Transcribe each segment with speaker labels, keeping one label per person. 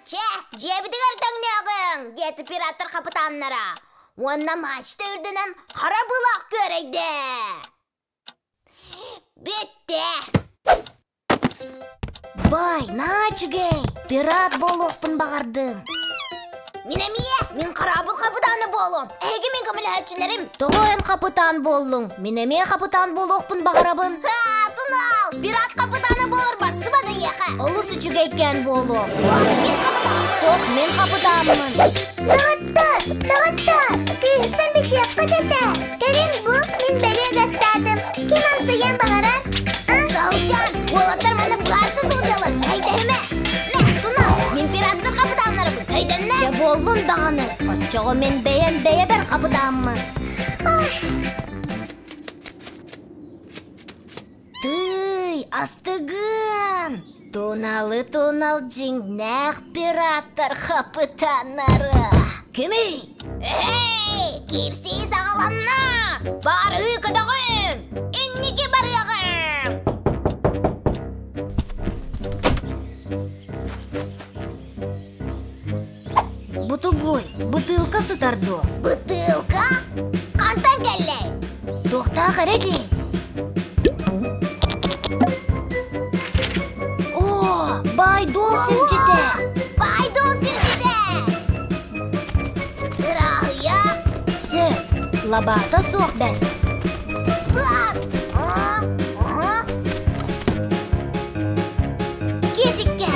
Speaker 1: Чэ, дьиэбитигэр тэҥнээҕиҥ, диэтэ пираттар хапытааннара. Уонна мачта үрдүнэн хара былаах күөрэйдэ. Бүттэ.
Speaker 2: Бай, наһаа үчүгэй! Пират буолуохпун баҕардым.
Speaker 1: Мин эмиэ, мин хараабыл хапытаана буолуом. Эһиги мин көмөлөһөөччүлэрим.
Speaker 2: Тоҕо эн хапытаан буоллуҥ? Мин эмиэ хапытаан буолуохпун баҕарабын.
Speaker 1: Ха, тунал! Пират хапытаана буолар барсыба да эйиэхэ.
Speaker 2: Олус үчүгэйкээн буолуом.
Speaker 1: Суох, мин хапытааммын.
Speaker 2: Суох, мин хапытааммын.
Speaker 3: Доҕоттор, доҕоттор, кыыстан бүтүөххүт этэ. Кэлин бу, мин бэлиэ гастаатым. Ким амсайыан баҕарар?
Speaker 1: Саһылчаан, уолаттар манна быһаарса сылдьаллар. Эйдэһимэ. Мэ, тунал, мин пираттар хапытааннарыбын. Өйдөннө?
Speaker 2: Дьэ буоллун даҕаны. Оччоҕо мин бэйэм бэйэбэр хапытааммын. Тыый, астыгын! Туналы-тунал дьиҥнээх пираттар хапытааннара.
Speaker 1: Кимий? Эй, киирсии саҕаланна! Барыы көтөҕүҥ! Инники барыаҕыҥ!
Speaker 2: Бутугуй, бытыылка сытар дуо?
Speaker 1: Бытыылка? Хантан кэллэй?
Speaker 2: Туохтаах эрэ дии? О, баай-дуол сирдьитэ!
Speaker 1: Баай-дуол сирдьитэ! Ырааһыйа!
Speaker 2: Сөп, лабаата суох бэс.
Speaker 1: Класс! А? Ага.
Speaker 2: Киэсиккэ!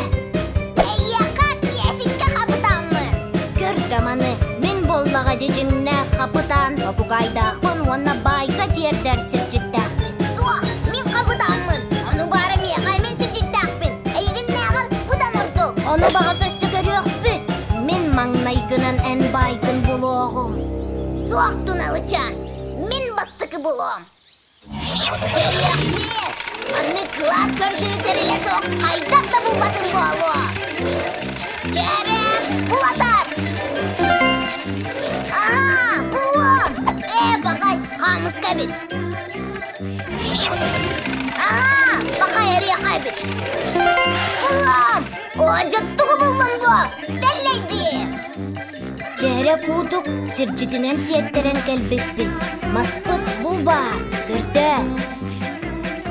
Speaker 1: Эйиэхэ киэсиккэ хапытааммын!
Speaker 2: Көр да маны, мин буоллаҕа дьиҥнээх хапытаан, попугайдаахпын уонна баайга тиэрдэр сирдьиттээхпин.
Speaker 1: Суох, мин хапытааммын! Ону баара миэхэ эмиэ сирдьиттээхпин! Эйигиннээҕэр быдан ордук!
Speaker 2: Ону баҕас өссө көрүөхпүт! Мин маҥнайгынан эн баайгын булуоҕум.
Speaker 1: Суох, Туналычаан, мин бастакы булуом! Көрүөхпүт! Маннык кылаат көрдүүр тэрилэ суох хайдах да булбатым буолуо! Чээрэ, булатар! Аһаа, буллум! Ээ, баҕай, хаамыска эбит. Аһаа, баҕай эриэхэ эбит. Буллум! Оо, дьоттугу буллум бу! Тэллэйдии!
Speaker 2: Чээрэ куутук сирдьитинэн сиэттэрэн кэлбиппин. Маспыт бу баар, көрдөө.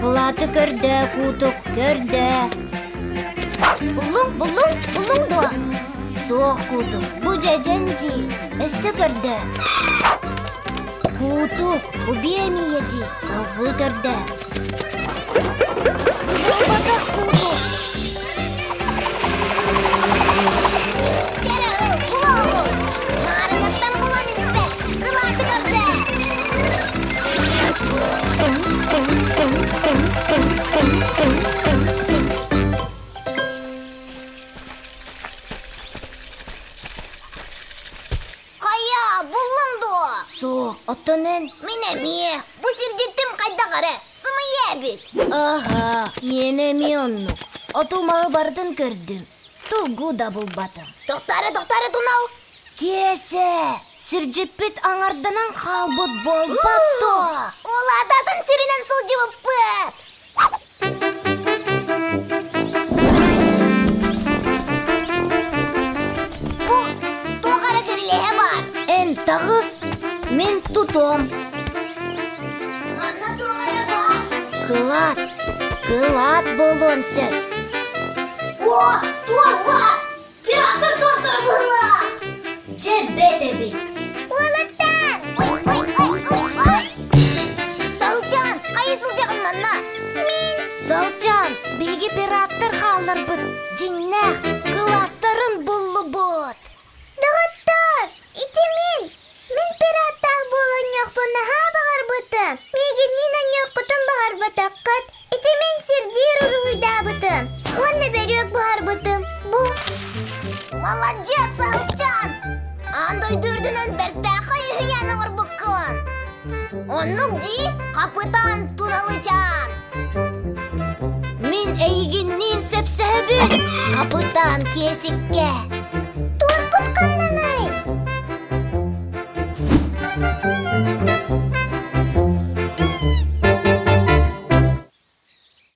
Speaker 2: Кылааты көрдөө, куутук, көрдөө. Буллуҥ, буллуҥ, буллуҥ дуо? Суох, куутук, бу дьэдьэн дии, өссө көрдөө. Куутук, бу биэ эмиийэ дии, салҕыы көрдөө. Буолбатах куутук.
Speaker 1: Маарыҥҥыттан булан испэт, кылааты көрдөө! Хайа, буллуҥ дуо?
Speaker 2: Суох, оттон эн?
Speaker 1: Мин эмиэ. Бу сирдьитим хайдах эрэ, сымыйа эбит.
Speaker 2: Аһа, миэнэ эмиэ оннук. Оту-маһы барытын көрдүм. Тугу да булбатым.
Speaker 1: Тохтоору, тохтоору, тунал!
Speaker 2: Киэсэ, сирдьиппит аҥарданан хаалбыт буолбат дуо?
Speaker 1: Ол аататын сиринэн сылдьыбыппыт! Бу туох эрэ кирилиэһэ баар.
Speaker 2: Эн таҕыс, мин тутуом.
Speaker 1: Манна туох эрэ баар.
Speaker 2: Кылаат, кылаат буолуон сөп.
Speaker 1: О, туорба! Пираттар туортара быһыылаах!
Speaker 2: Дьэ, бэт эбит.
Speaker 3: Уолаттар!
Speaker 1: Ой, ой, ой, ой, ой! Салчан, хайа сылдьаҕын манна?
Speaker 3: Мин.
Speaker 2: Салчан, биһиги пираттар хаалларбыт дьиҥнээх кылааттарын буллубут.
Speaker 3: Доҕоттоор, ити мин. Мин пираттаах буолунньахпын наһаа баҕарбытым. Миигинниин онньуоххутун баҕарбатаххыт. Ити мин сирдиир уруһуйдаабытым уонна бөрүөк буһарбытым. Бу
Speaker 1: Маладьыас, Саһылчаан! Аан дойду үрдүнэн бэртээхэй үһүйээн оҥорбуккун! Оннук дии, хапытаан Туналычаан!
Speaker 2: Мин эйигинниин сөпсөһөбүн, хапытаан Киэсиккэ!